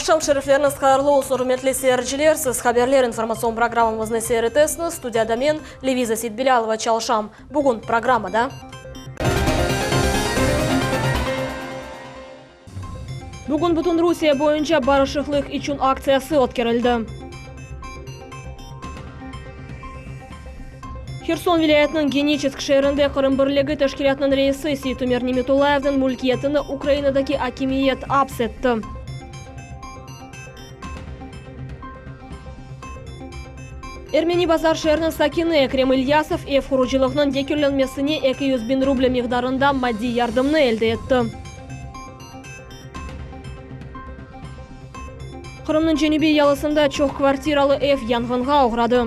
Aqşam şerifleriñiz hayırlı olsun, ürmetli seyirciler! Siz Haberler informatsion programmamıznı seyir etesiñiz. Studiyada men, Leviza Seytbilâlova, çalışam. Bugün programmada. Bugün bütün Rusiye boyunca Barışıqlıq içün aktsiyası ötkerildi. Herson vilâyetiniñ Geniçesk şeerinde Qırım Birligi teşkilâtınıñ reisi Seytumer Nimetullayevniñ mülkiyetini Ukrainadaki akimiyet aps etti. Ermeni Bazar şeeriniñ sakini Ekrem İlyasov ev qurucılığınıñ yekünlenmesine 200 biñ ruble miqdarında maddiy yardımnı elde etti. Qırımnıñ cenübiy yalısında çoq kvartiralı ev yanğınğa oğradı.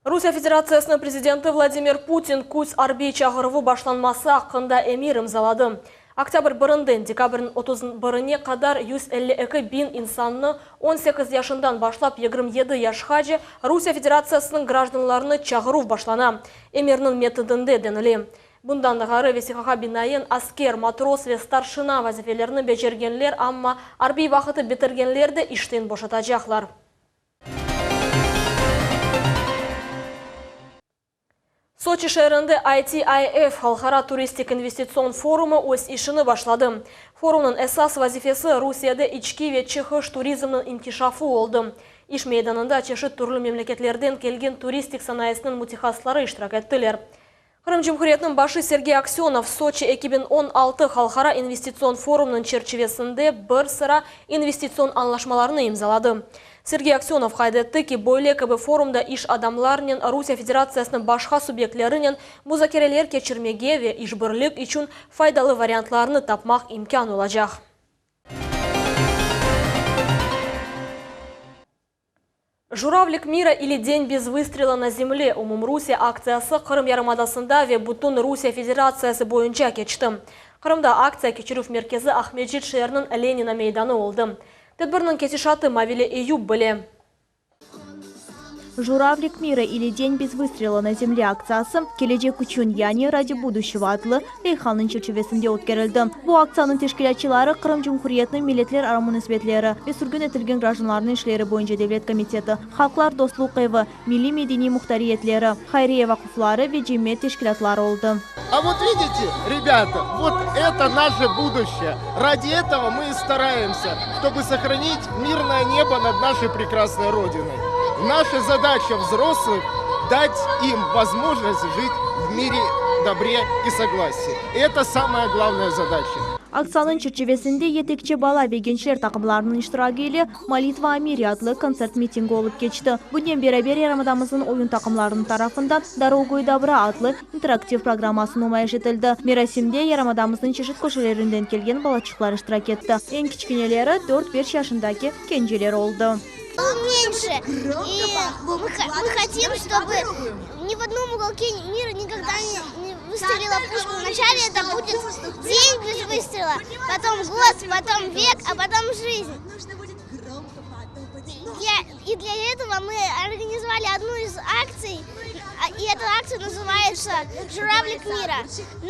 Rusiye Federatsiyasınıñ prezidenti Vladimir Putin küz arbiy çağıruvı başlanması aqqında emir imzaladı. Oktâbr birinden dekabrniñ 31-ine qadar 152 biñ insannı 18 yaşından başlap 27 yaşqace Rusiye Federatsiyasınıñ grajdanlarını çağıruv başlana, emirniñ metninde denile. Bundan da ğayrı, vesiqağa binaen, asker, matros ve starşina vazifelerini becergenler, amma arbiy vaqıtı bitirgenler de işten boşatacaqlar. Soçi şeerinde ITIF Halqara turistik investitsion forumı öz işini başladı. Forumnıñ esas vazifesi Rusiyede içki ve çıqış turizmniñ inkişafı oldı. İş meydanında çeşit türlü memleketlerden kelgen turistik sanayısınıñ mütehassısları iştirak ettiler. Qırım Cumhuriyetiniñ başı Sergey Aksönov Soçi 2016 halqara investitsion forumnıñ çerçivesinde bir sıra investitsion añlaşmalarnı imzaladı. Sergey Aksönov qayd etti ki, böyle kibi forumda iş adamlarnen Rusiye Federatsiyasınıñ başqa subyektlerinen muzakereler keçirmege ve işbirlik içün faydalı variantlarnı tapmaq imkân olacaq. Juravlik mira ili Den bez vıstrela na zemle umumrusiye aktsiyası Qırım yarımadasında ve bütün Rusiye Federatsiyası boyunca keçti. Qırımda aktsiya keçirüv merkezi Aqmescit şeeriniñ Lenina meydanı oldı. Tedbirniñ ketişatı Mavile Eyüp bile. Juravlik mira ili Den bez vıstrela na zemle aktsiyası Kelecek içün, yani Radi buduşçego adlı leyhanıñ çerçivesinde ötkerildi. Bu aktsiyanıñ teşkilâtçıları Qırım Cumhuriyetiniñ Milletlerara munasebetleri ve sürgün etilgen grajdanlarnıñ işleri boyunca devlet komiteti, Halqlar dostluq evi, milliy-medeniy muhtariyetleri, hayriye vaqufları ve cemiyet teşkilâtları oldı. A vot vidite, rebâta, vot eto naşe buduşçee, radi etogo mı i staraemsâ, ştoby sohranit mirnoye nebo nad našey prekrasnoy Rodinoy. Naşa zadaça vzroslых, dать im vozможnost jit v mire, dobre i soglasii. Eto samaya glavnaya zadaça. Aktsiyanıñ çerçivesinde yetekçi bala ve gençler taqımlarınıñ iştiragi ile Molitva o mire adlı kontsert mitingi olıp keçti. Bunen beraber yarımadamıznıñ oyun taqımlarınıñ tarafından Dorogoyu dobra adlı interaktiv programması numayış etildi. Merasimde yarımadamıznıñ çeşit köşelerinden kelgen balaçıqlar iştirak etti. Eñ kiçkeneleri dört-beş yaşındaki kenceler oldı. Menьше. И мы хотим, чтобы ни в одном уголке мира никогда не выстрелила пушка. Вначале это будет день без выстрела, потом год, потом век, а потом жизнь. Я, и для этого мы организовали одну из акций, и эта акция называется «Журавлик мира».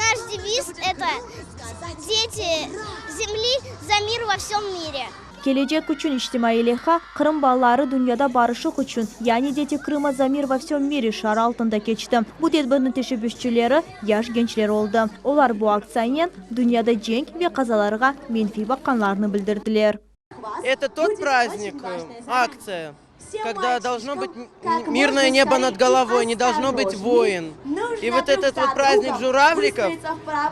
Наш девиз – это «Дети земли за мир во всем мире». Kelecek içün içtimaiy leyha Qırım balaları dünyada barışıq içün, yani Deti Krıma za mir vo vsem mire şiarı altında keçti. Bu tedbirniñ teşebbüsçileri yaş gençler oldı. Olar bu aktsiyanen dünyada cenk ve qazalarğa menfiy baqqanlarını bildirdiler. Eto tot praznik, aktsiya. Kogda dolžno bıt mirnoye nebo nad golovoy, ne dolžno bıt voyn. I vot etot vot prazdnik žuravlikov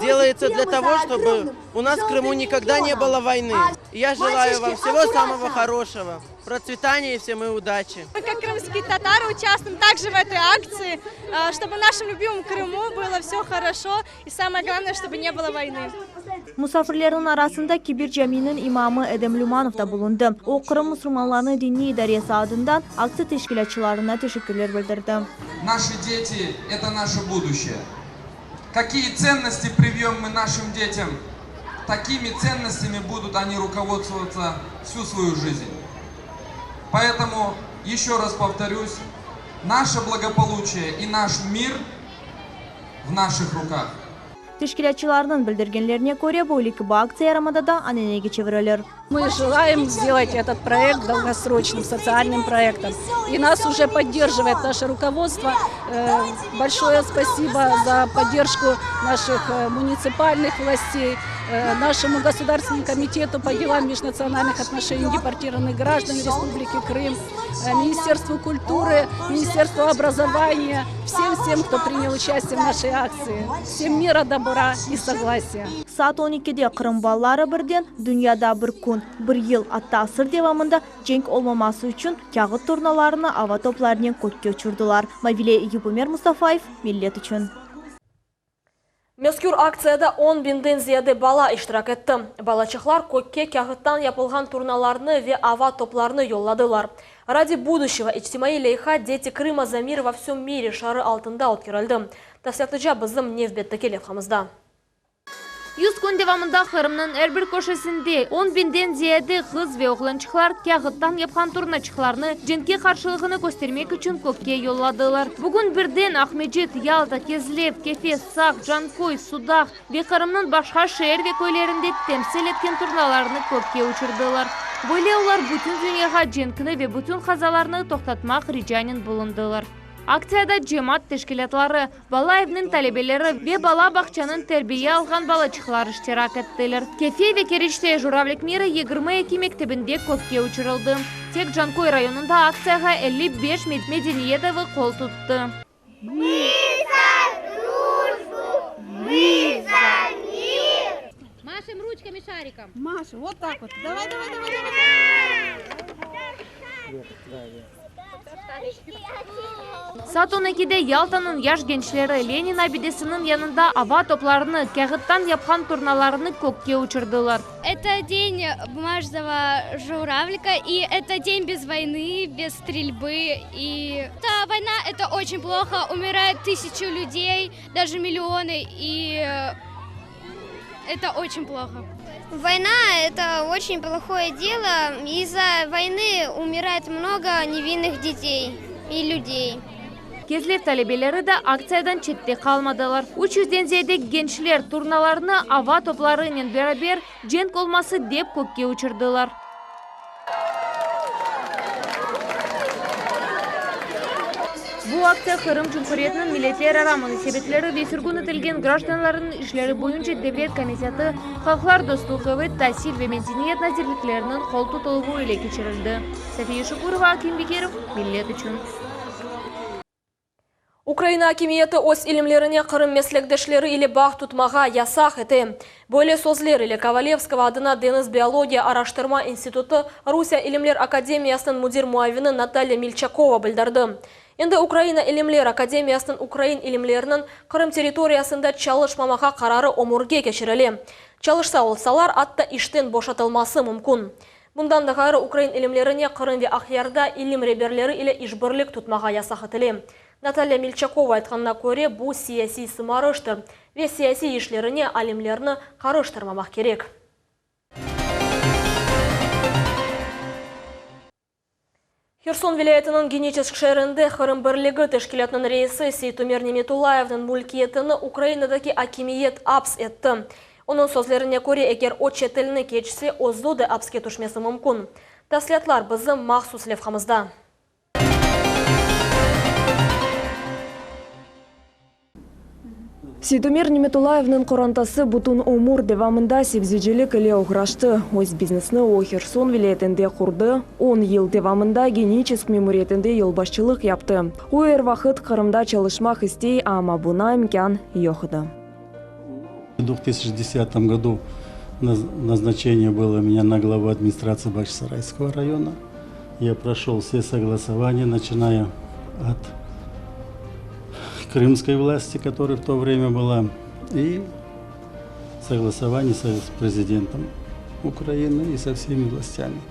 delayetsya dlâ togo, çtoby u nas v Krımu nikogda ne bylo voyny. I ya želayu vam vsego samogo horoşego, protsvetaniya i vsem i udaçi. Mı kak krımskiye tatarı uçastvuyem takje v etoy aktsii, çtoby v našem lübimom Krımu bylo vsyo horoşo i samoye glavnoye, çtoby ne bylo voyny. Musafirlerniñ arasında Kebir caminiñ imamı Edem Lümanov da bulundı. O, Qırım musulmanlarınıñ diniy idaresi adından aktsiya teşkilâtçılarına teşekkürler bildirdi. Naşi deti, eto naşe buduşçee. Kakiye tsennosti privyem mı našim detyam, takimi tsennostâmi budut oni rukovodstvovatsa vsü svoyu jizn. Poetomu, eşçe raz povtorüs, naşe blagopoluçiye i naş mir v naših rukah. Teşkilâtçılarnıñ bildirgenlerine köre, böyle kibi aktsiya yarımadada ananege çevirilir. Мы желаем сделать этот проект долгосрочным социальным проектом. И нас уже поддерживает наше руководство. Э, большое спасибо за поддержку наших э, муниципальных властей, э, нашему Государственному комитету по делам межнациональных отношений депортированных граждан Республики Крым, Министерству культуры, Министерству образования, всем-всем, кто принял участие в нашей акции. Всем мира, добра и согласия. Saat on ekide Qırım balaları birden Dünyada bir kün, bir yıl, atta asır devamında cenk olmaması içün kâğıt turnalarını ava toplarınen kökke uçurdılar. Mavile Eyüp Ümer Mustafayev, Millet içün. Mezkür aktsiyada on biñden ziyade bala iştirak etti. Balaçıqlar kökke kâğıttan yapılğan turnalarnı ve ava toplarını yolladılar. Radi buduşçego içtimaiy leyha Deti Krıma za mir vo vsem mire şiarı altında ötkerildi. Tafsilâtlıca bizim nevbetteki levhamızda. 100 kün devamında Qırımnıñ er bir köşesinde on biñden ziyade qız ve oğlançıqlar kâğıttan yapqan turnaçıqlarnı cenkke qarşılığını köstermek içün kökke yolladılar. Bugün birden Aqmescit, Yalta, Kezlev, Kefe, Saq, Canköy, Sudaq ve Qırımnıñ başqa şeer ve köylerinde temsil etken turnalarnı kökke uçurdılar. Böyle olar bütün dünyağa cenkni ve bütün qazalarnı toqtatmaq ricanen bulundılar. Aktsiyada cemaat teşkilâtları, bala evniñ talebeleri ve bala bağçanıñ terbiye alğan balaçıqlar iştirak ettiler. Kefe ve Keriçte Juravlik mira 22 mektebinde kökke uçurıldı. Tek Canköy rayonında aktsiyağa 55 medeniyet evi qol tuttı. Мы за дружбу, мы за мир! Машем ручками шариком. Маша, вот так вот. Давай, давай, давай, давай. Saat on ekide Yaltanıñ yaş gençleri Lenin abidesiniñ yanında ava toplarını, kâğıttan yapqan turnalarını kökke uçurdılar. Это день бумажного журавлика, и это день без войны, без стрельбы. И эта война – это очень плохо, умирают тысячи людей, даже миллионы, и это очень плохо. Война – это очень плохое дело. Из-за войны умирает много невинных детей и людей. Kezlev talebeleri de aktsiyadan çette qalmadılar. Üç yüzden ziyade gençler turnalarnı ava toplarınen beraber cenk olması dep kökke uçurdılar. Bu aktsiya Qırım Cumhuriyetiniñ Milletlerara munasebetleri ve sürgün etilgen grajdanlarnıñ işleri boyunca devlet komiteti, Halqlar dostluğı ve tasil ve medeniyet nazirlikleriniñ qol tutuluvı ile keçirildi. Safiye Şukurova, Akim Bekirov, Millet içün. Ukraina akimiyeti öz ilimlerine Qırım meslekdeşleri ile bağ tutmağa yasaq ete. Böyle sözler ile Kovalevskogo adına Deñiz biologiya araştırma institutı Rusiye ilimler akademiyasınıñ müdir muavini Natalya Milçakova bildirdi. Endi Ukraina ilimler akademiyasınıñ ukrain ilimleriniñ Qırım territoriyasında çalışmamağa qararı ömürge keçirile. Çalışsa olsalar, atta işten boşatılması mümkün. Bundan da ğayrı, ukrain ilimlerine Qırım ve Aqyarda ilim reberleri ile işbirlik tutmağa yasaq etile. Natalya Milçakova aytqanına köre, bu siyasiy sımarıştır ve siyasiy işlerine alimlerni qarıştırmamaq kerek. Herson vilâyetiniñ Geniçesk şeerinde Qırım birligi teşkilâtınıñ reisi Seytumer Nimetullayevniñ mülkiyetini Ukrainadaki akimiyet aps etti. Onıñ sözlerine köre, eger o çetelni keçse, özü de apske tüşmesi mümkün. Tafsilâtlar bizim mahsus levhamızda. Seytumer Nimetullayevniñ qorantası bütün ömür devamında sebzecilik ile oğraştı. Öz biznesini o Herson vilâyetinde qurdı, on yıl devamında Geniçesk memuriyetinde yolbaşçılıq yaptı. O er vaqıt Qırımda çalışmaq istey, amma buña imkân yoq edi. В 2010 году назначение было меня на главу администрации Бахчисарайского района. Я прошел все согласования, начиная от крымской власти, которая в то время была, и согласование с президентом Украины и со всеми властями.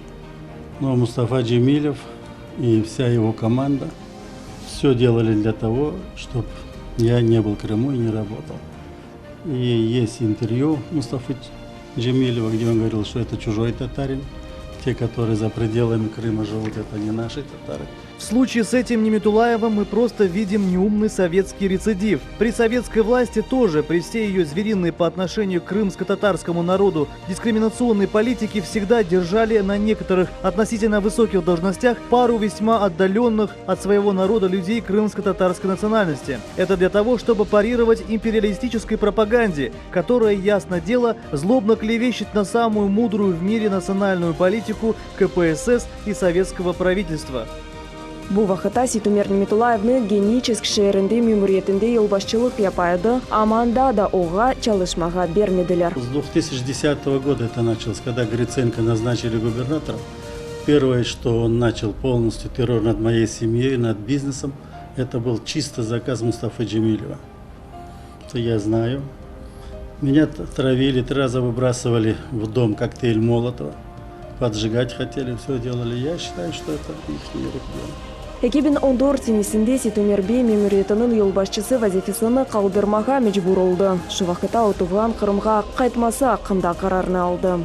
Но Мустафа Джемилев и вся его команда все делали для того, чтобы я не был в Крыму и не работал. И есть интервью Мустафы Джемилева, где он говорил, что это чужой татарин. Те, которые за пределами Крыма живут, это не наши татары. В случае с этим Неметулаевым мы просто видим неумный советский рецидив. При советской власти тоже, при всей ее звериной по отношению к крымско-татарскому народу дискриминационной политике всегда держали на некоторых относительно высоких должностях пару весьма отдаленных от своего народа людей крымско-татарской национальности. Это для того, чтобы парировать империалистической пропаганде, которая, ясно дело, злобно клевещет на самую мудрую в мире национальную политику КПСС и советского правительства. Bu vaqıtta Seytumer Nimetulayevni Geniçesk şeerinde memuriyetinde yolbaşçılıq yapa edi, amma anda da oña çalışmağa bermediler. С 2010 года это началось, когда Гриценко назначили губернатором. Первое, что он начал полностью террор над моей семьей, над бизнесом, это был чисто заказ Мустафы Джемилева. Это я знаю. Меня травили, три раза выбрасывали в дом коктейль Молотова. Поджигать хотели, все делали. Я считаю, что это их рук дело. 2014 senesinde Seytumer bey memuriyetiniñ yolbaşçısı vazifesini qaldırmağa mecbur oldı. Şu vaqıtta o tuvğan Qırımğa qaytması aqqında qararnı aldı.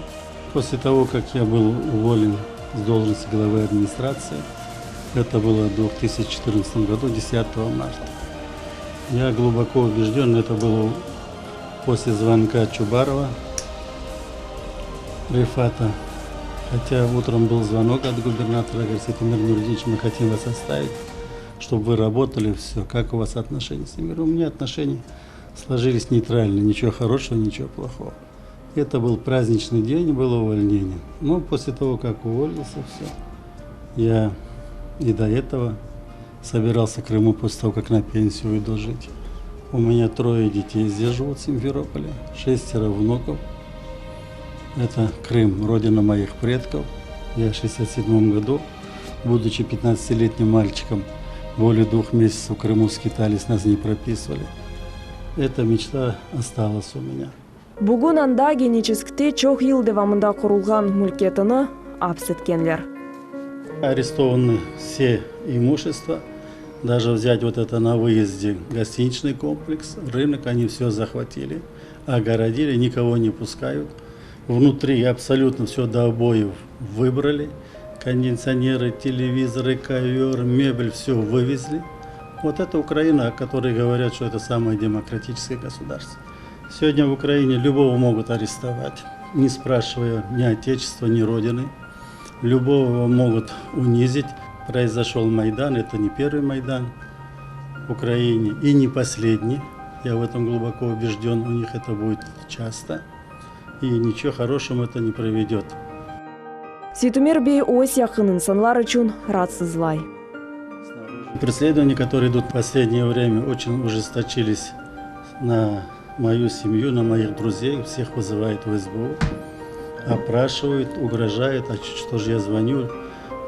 После того, как я был уволен с должности главы администрации, это было в 2014 году, 10 марта. Я глубоко убежден, это было после звонка Чубарова, Рефата. Хотя утром был звонок от губернатора, говорит, Сейтумер Нурдинович, мы хотим вас оставить, чтобы вы работали, все. Как у вас отношения с ним? Я говорю, у меня отношения сложились нейтрально, ничего хорошего, ничего плохого. Это был праздничный день, было увольнение. Но после того, как уволился, все, я и до этого собирался в Крыму после того, как на пенсию уйду жить. У меня трое детей здесь живут в Симферополе, шестеро внуков. Это Крым, родина моих предков. Я в 67 году, будучи 15-летним мальчиком, более двух месяцев в Крыму скитались, нас не прописывали. Эта мечта осталась у меня. Bugün anda Geniçeskte çoq yıl devamında qurulğan mülkiyetini apis etkenler. Арестованы все имущества, даже взять вот это на выезде гостиничный комплекс, рынок, они все захватили, огородили, никого не пускают. Внутри абсолютно все до обоев выбрали, кондиционеры, телевизоры, ковер, мебель, все вывезли. Вот это Украина, о которой говорят, что это самое демократическое государство. Сегодня в Украине любого могут арестовать, не спрашивая ни отечества, ни родины. Любого могут унизить. Произошел Майдан, это не первый Майдан в Украине и не последний. Я в этом глубоко убежден, у них это будет часто. И ничего хорошего это не приведет. Seytumer bey öz yaqın insanlar içün raatsızlay. Преследования, которые идут в последнее время, очень ужесточились на мою семью, на моих друзей. Всех вызывают в СБУ, опрашивают, угрожают, а что же я звоню.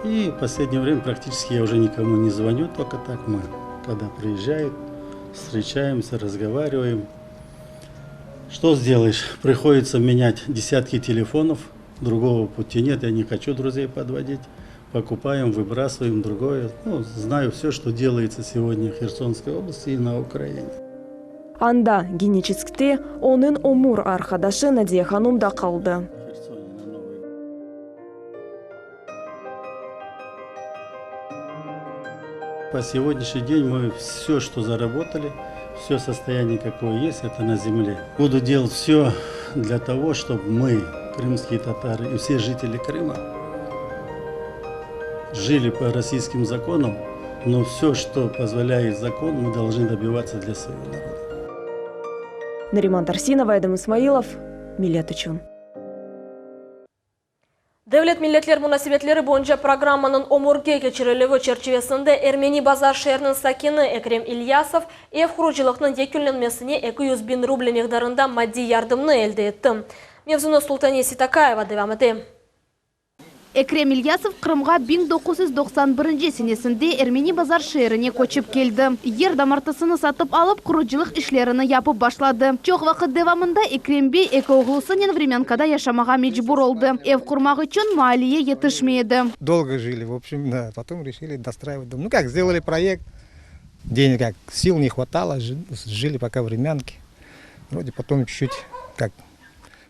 И в последнее время практически я уже никому не звоню, только так мы, когда приезжают, встречаемся, разговариваем. Что сделаешь? Приходится менять десятки телефонов, другого пути нет, я не хочу друзей подводить. Покупаем, выбрасываем другое. Ну, знаю все, что делается сегодня в Херсонской области и на Украине. Anda, Geniçeskte, onıñ ömür arqadaşı Nadiye hanım da qaldı. Херсоне на Новый По сегодняшний день мы все, что заработали, все состояние, какое есть, это на земле. Буду делать все для того, чтобы мы, крымские татары и все жители Крыма, жили по российским законам, но все, что позволяет закон, мы должны добиваться для своего народа. Нариман Тарсинова, Эдем Исмаилов, Millet içün. Devlet milletler munasebetleri boyunca programmanıñ ömürge keçirilüvi çerçivesinde Ermeni Bazar şeeriniñ sakini Ekrem İlyasov ev qurucılıqnıñ yekünlenmesine 200 biñ ruble miqdarında maddiy yardımnı elde etti. Mevzunı Sultaniye Sitakaeva devam ete. Ekrem İlyasov Qırımğa 1991 senesinde Ermeni Bazar şeerine köçip keldi. Yer damartısını satıp alıp, qurucılıq işlerini yapıp başladı. Çoq vaqıt devamında Ekrem bey eki oğlusınen времянкада yaşamağa mecbur oldı. Ev qurmaq içün maliye yetişmey edi. Долго жили, в общем, да. Потом решили достраивать дом. Ну как, сделали проект, денег как, сил не хватало, жили пока времянке. Вроде потом чуть-чуть как.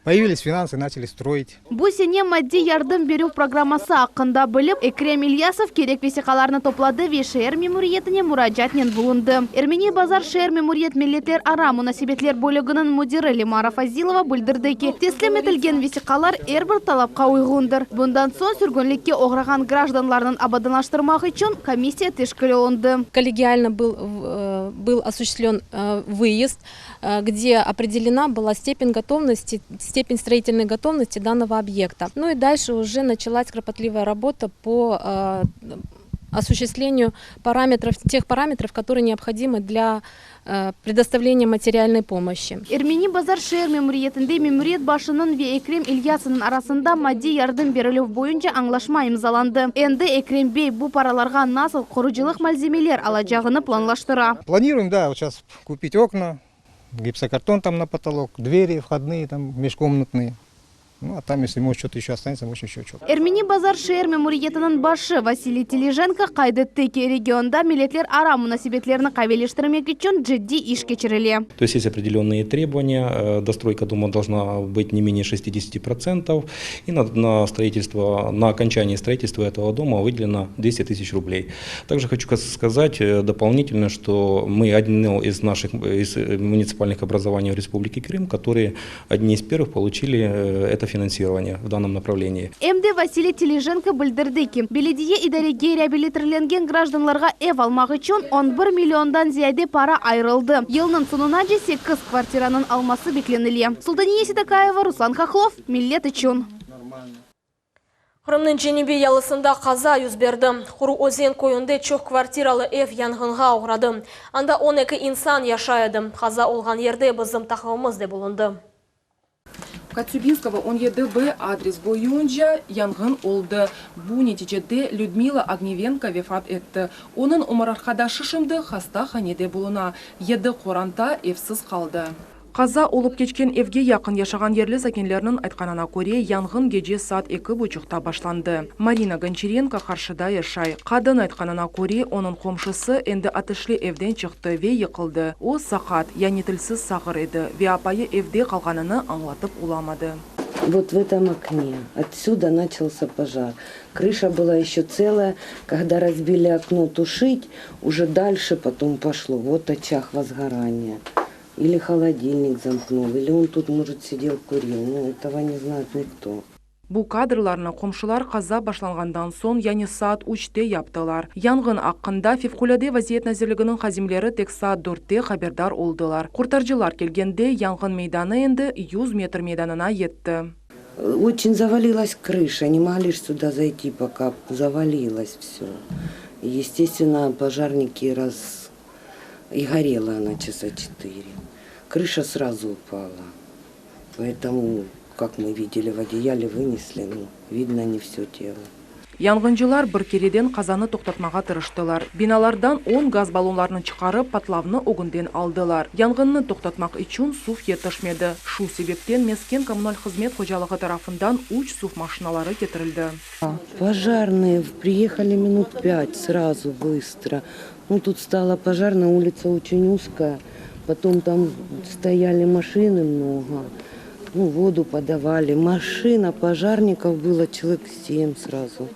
Появились финансы, начали строить. Bu sene maddiy yardım berüv programması aqqında bilip, Ekrem İlyasov kerek vesiqalarnı topladı ve şeer memuriyetine muracaatnen bulundı. Ermeni Bazar şeer memuriyet milletlerara munasebetler bölüginiñ müdiri Lemara Fazilova bildirdi ki, teslim etilgen vesiqalar er bir talapqa uyğundır. Bundan soñ sürgünlikke oğrağan grajdanlarnıñ abadanlaştırmaq içün komissiya teşkil olundı. Kollegialno был был осуществлен выезд, где определена была степень готовности, степень строительной готовности данного объекта. Ну и дальше уже началась кропотливая работа по осуществлению параметров, тех параметров, которые необходимы для предоставления материальной помощи. Ermeni Bazar şeer memuriyetinde memuriyet başınıñ ve Ekrem İlyasovnıñ arasında maddiy yardım berilüv boyunca añlaşma imzalandı. Endi Ekrem bey bu paralarğa nasıl qurucılıq malzemeler alacağını planlaştıra. Планируем, да, вот сейчас купить окна, гипсокартон там на потолок, двери входные там межкомнатные. Ну, а там, если может что-то еще останется, может еще что-то. Ermeni Bazar şeer memuriyetiniñ başı Vasiliy Telişenko qayd etti ki, regionda milletlerara munasebetlerni qaviyleştirmek içün ciddiy iş keçirile. То есть есть определенные требования. Э, достройка дома должна быть не менее 60%. И на, на строительство, на окончание строительства этого дома выделено 200 тысяч рублей. Также хочу сказать э, дополнительно, что мы одно из наших из муниципальных образований Республики Крым, которые одни из первых получили э, это финансирование в данном направлении. Em de Vasiliy Telişenko bildirdi ki, belediye idarege reabilitirlengen grajdanlarğa ev almaq içün 11 milliondan ziyade para ayırıldı. Yılnıñ soñunace 8 kvartiranıñ alması beklenile. Sultaniye Sitakaeva, Ruslan Hahlov, Millet içün. Qırımnıñ cenübiy yalısında qaza yüz berdi. Quru Özen köyünde çoq kvartiralı ev yanğınğa oğradı. Anda 12 insan yaşay edi. Qaza olğan yerde bizim taqımımız da bulundı. Kotsübinskogo 17 B adres boyunca yanğın oldı. Bu neticede Lüdmila Ognevenko vefat etti. Onıñ ömür arqadaşı şimdi hastahanede buluna. Yedi qoranta evsiz qaldı. Qaza olıp keçken evge yaqın yaşağan yerli sakinlerniñ aytqanına köre, yanğın gece saat eki buçuqta başlandı. Marina Gonçarenko qarşıda yaşay. Qadın aytqanına köre, onıñ qomşusı endi ateşli evden çıqtı ve yıqıldı. O saqat, yani tilsiz sağır edi ve apayı evde qalğanını añlatıp olamadı. Вот в этом окне. Отсюда начался пожар. Крыша была еще целая. Когда разбили окно тушить, уже дальше потом пошло. Вот очаг возгорания. Или холодильник замкнул, или он тут, может, сидел, курил. Ну, этого не знает никто. Bu kadrlarnı qomşular qaza başlanğandan soñ, yani saat 3-te yaptılar. Yanğın aqqında Fevqulâde vaziyet nazirliginiñ hadimleri tek saat 4-te haberdar oldılar. Qurtarıcılar kelgende yanğın meydanı endi 100 metr meydanına yetti. Очень завалилась крыша, не могли ж сюда зайти, пока завалилось все. Естественно, пожарники раз... И горела она часа четыре. Крыша сразу упала. Поэтому, как мы видели, в одеяле вынесли, ну, видно не все тело. Yanğıncılar bir kereden qazanı toqtatmağa tırıştılar. Binalardan 10 gaz ballonlarını çıqarıp, patlavnı ögünden aldılar. Yanğınnı toqtatmaq içün suv yetişmedi. Şu sebepten mesken kommunal hızmet hocalığı tarafından 3 suv maşinaları ketirildi. Пожарные приехали минут пять сразу, быстро. Ну, тут стала пожарная, улица очень узкая. Потом там стояли машины много. Ну, воду подавали. Машина пожарников было человек семь сразу.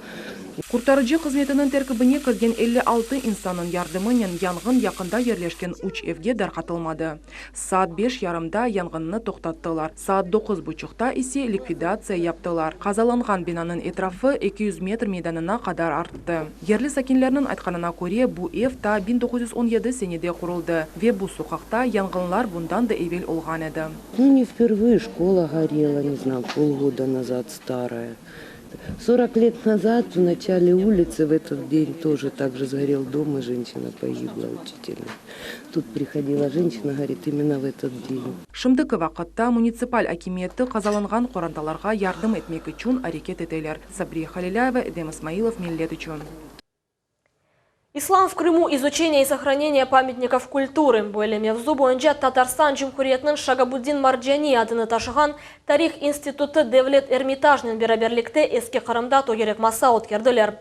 Qurtarıcı hızmetiniñ terkibine kirgen 56 insannıñ yardımınen yanğın yaqında yerleşken 3 evge darqatılmadı. Saat 5 yarımda yanğınnı toqtattılar. Saat 9.30-ta ise likvidatsiya yaptılar. Qazalanğan binanıñ etrafı 200 metr meydanına qadar arttı. Yerli sakinlerniñ aytqanına köre, bu ev ta 1917 senede quruldı ve bu soqaqta yanğınlar bundan da evel olğan edi. Ну, не впервые школа горела, не знаю, полгода назад старая. 40 лет назад в начале улицы в этот день тоже так же сгорел дом, и женщина погибла, учительница. Тут приходила женщина, говорит, именно в этот день. Şimdiki vaqıtta munitsipal akimiyeti qazalanğan qorantalarğa yardım etmek içün areket eteler. Sabriye Halilâyeva, Edem İsmailov, Millet içün. Ислам в Крыму. Изучение и сохранение памятников культуры. Böyle mevzu boyunca Tatarstan Cumhuriyetiniñ Şagabuddin Marcani adını taşığan Tarih institutı Devlet Ermitajnen beraberlikte Eski Qırımda tögerek masa ötkerdiler.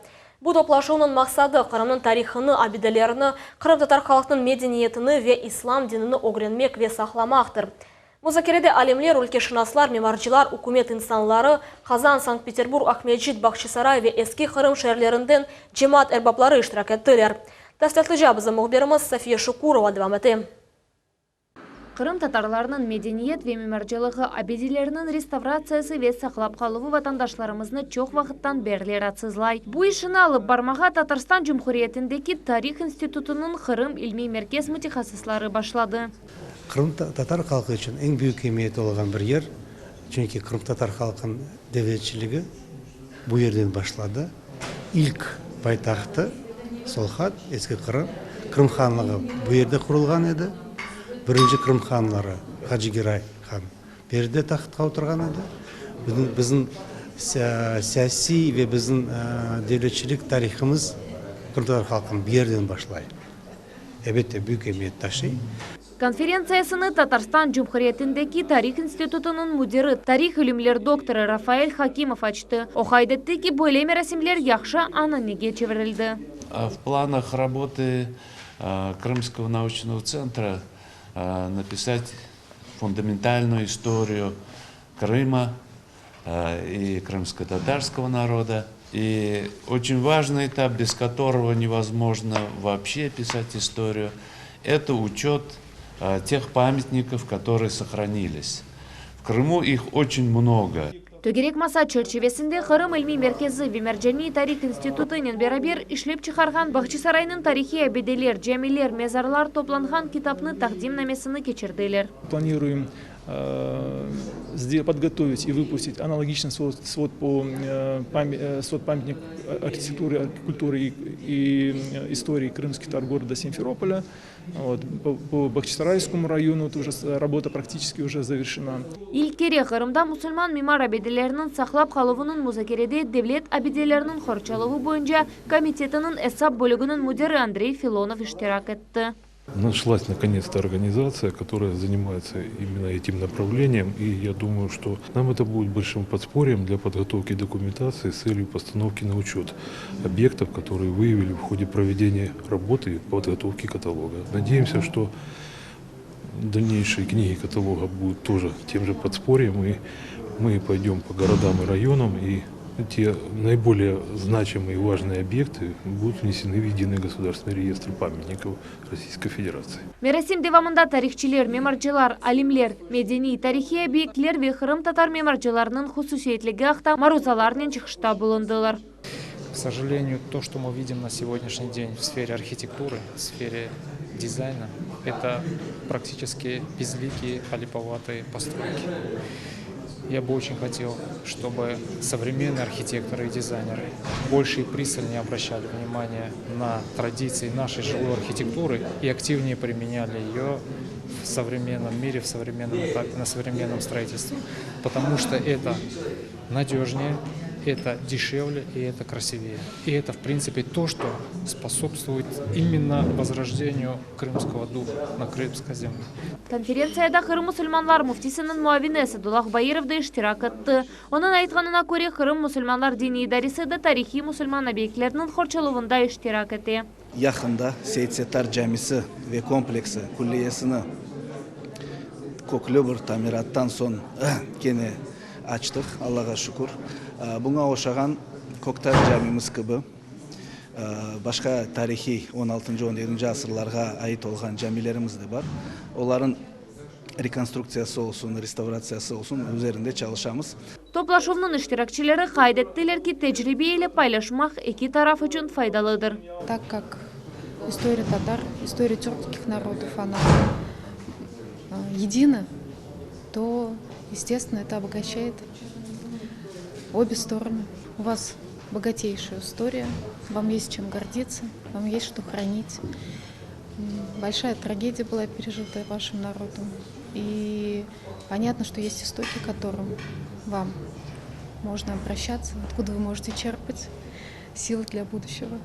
Bu toplaşuvnıñ maqsadı Qırımnıñ tarihını, abidelerini, qırımtatar halqınıñ medeniyetini ve islam dinini ögrenmek ve saqlamaqtır. Muzakerede alimler, ülkeşınaslar, mimarcılar, ükümet insanları, Qazan, Sankt-Peterburg, Aqmescit, Bağçasaray ve Eski Qırım şeerlerinden cemaat erbapları iştirak ettiler. Tafsilâtlıca bizim mühbirimiz Safiye Şukurova devam ete. Qırım tatarlarınıñ medeniyet ve mimarcılığı abideleriniñ restavratsiyası ve saqlap qaluvı vatandaşlarımıznı çoq vaqıttan berli raatsızlay. Bu işini alıp barmağa Tatarstan Cumhuriyetindeki Tarih institutınıñ Qırım ilmiy merkez mütehassısları başladı. Qırım tatar halqı içün eñ büyük emiyeti olğan bir yer, çünki qırımtatar halqınıñ devletçiligi bu yerden başladı. İlk paytahtı Solhat, Eski Qırım, Qırım hanlığı bu yerde qurulğan edi. Birinci Qırım hanları Hacı Geray han bu yerde tahtqa oturğan edi. Bizim siyasiy ve bizim devletçilik tarihımız qırımtatar halqınıñ bu yerden başlay. Elbette, büyük emiyet taşıy. Konferentsiyasını Tatarstan Cumhuriyetindeki Tarih institutınıñ müdiri, tarih ilimler doktorı Rafael Hakimov açtı. O qayd etti ki, böyle merasimler yahşı ananege çevirildi. В планах работы Крымского научного центра написать фундаментальную историю Крыма и крымско-татарского народа. И очень важный этап, без которого невозможно вообще писать историю, это учет тех памятников, которые сохранились. В Крыму их очень много. Tögerek masa çerçivesinde Qırım ilmiy merkezi ve Mercaniy tarih institutınen beraber işlep çıqarğan Bağçasaraynıñ tarihiy abideler, camiler, mezarlar toplanğan kitapnı taqdimnamesini keçirdiler. Planiruем подготовить и выпустить аналогичный свод по свод памятник архитектуры, культуры и истории крымских татар города Симферополя. Вот, по, по Бахчисарайскому району тоже работа практически уже завершена. İlk kere Qırımda musulman mimar abideleriniñ saqlap qaluvınıñ muzakerede Devlet abideleriniñ qorçalavı boyunca komitetiniñ esap bölüginiñ müdiri Andrey Filonov iştirak etti. Нашлась наконец-то организация, которая занимается именно этим направлением. И я думаю, что нам это будет большим подспорьем для подготовки документации с целью постановки на учет объектов, которые выявили в ходе проведения работы по подготовке каталога. Надеемся, что дальнейшие книги каталога будут тоже тем же подспорьем, и мы пойдем по городам и районам, и те наиболее значимые и важные объекты будут внесены в Единый государственный реестр памятников Российской Федерации. Merasim devamında tarihçiler, mimarcılar, alimler, medeniy, tarihiy obyektler ve qırımtatar mimarcılarınıñ hususiyetligi aqta maruzalarnen çıqışta bulundılar. К сожалению, то, что мы видим на сегодняшний день в сфере архитектуры, в сфере дизайна, это практически безликие аляповатые постройки. Я бы очень хотел, чтобы современные архитекторы и дизайнеры больше и пристальнее обращали внимание на традиции нашей жилой архитектуры и активнее применяли ее в современном мире, в современном этапе, на современном строительстве. Потому что это надежнее, это дешевле и это красивее. И это, в принципе, то, что способствует именно возрождению крымского духа на крымской земле. Konferentsiyada Qırım musulmanlar müftisiniñ muavini Esadullah Bairov da iştirak etti. Onıñ aytqanına köre, Qırım musulmanlar diniy idaresi de tarihiy musulman obyektleriniñ qorçalavında iştirak ete. Yaqında Seit-Settar camisi ve kompleksi külliyesini köklü bir tamirattan soñ kene açtıq, Allağa şükür. Buña oşağan Köktaş camimiz kibi başqa tarihiy on altıncı, on yedinci asırlarğa ait olğan camilerimiz de bar. Olarıñ rekonstruktsiyası olsun, restavratsiyası olsun, üzerinde çalışamız. Toplaşuvnıñ iştirakçileri qayd ettiler ki, tecribe ile paylaşmaq eki taraf içün faydalıdır. Так как история татар, история тюркских народов, она едина, то, естественно, это обогащает обе стороны. У вас богатейшая история, вам есть чем гордиться, вам есть что хранить. Большая трагедия была пережита вашим народом. И понятно, что есть истоки, к которым вам можно обращаться, откуда вы можете черпать силы для будущего.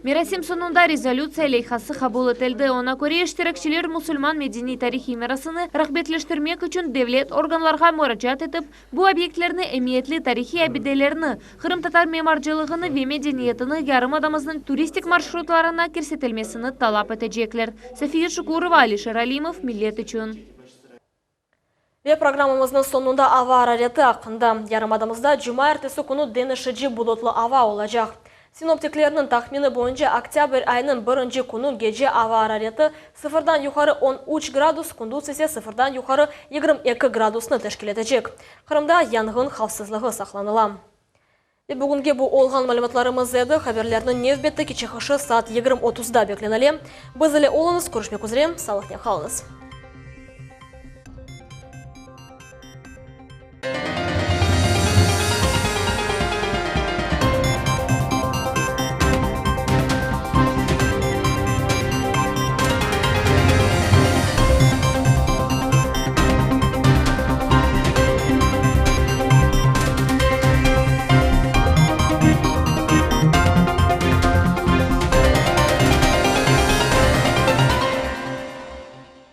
Merasim soñunda rezolütsiya leyhası qabul etildi. Oña köre, iştirakçiler musulman medeniy-tarihiy mirasını rağbetleştirmek içün devlet organlarğa muracaat etip, bu obyektlerni, emiyetli tarihiy abidelerni, qırımtatar mimarcılığını ve medeniyetini yarımadamıznıñ turistik marşrutlarına kirsetilmesini talap etecekler. Safiye Şukurova, Alişer Alimov, Millet içün. Ve programmamıznıñ soñunda ava arareti aqqında. Yarımadamızda cumaertesi künü deñişici bulutlı ava olacaq. Sinoptiklerniñ tahmini boyunca oktâbr ayınıñ birinci künü gece ava arareti sıfırdan yuqarı 13 gradus, kündüz ise sıfırdan yuqarı 22 gradusnı teşkil etecek. Qırımda yanğın havfsızlığı saqlanıla. Ve bugünge bu olğan malümatlarımız edi. Haberlerniñ nevbetteki çıqışı saat 20 otuzda beklenile. Biz ile oluñız, körüşmek üzre, sağlıqnen qalıñız.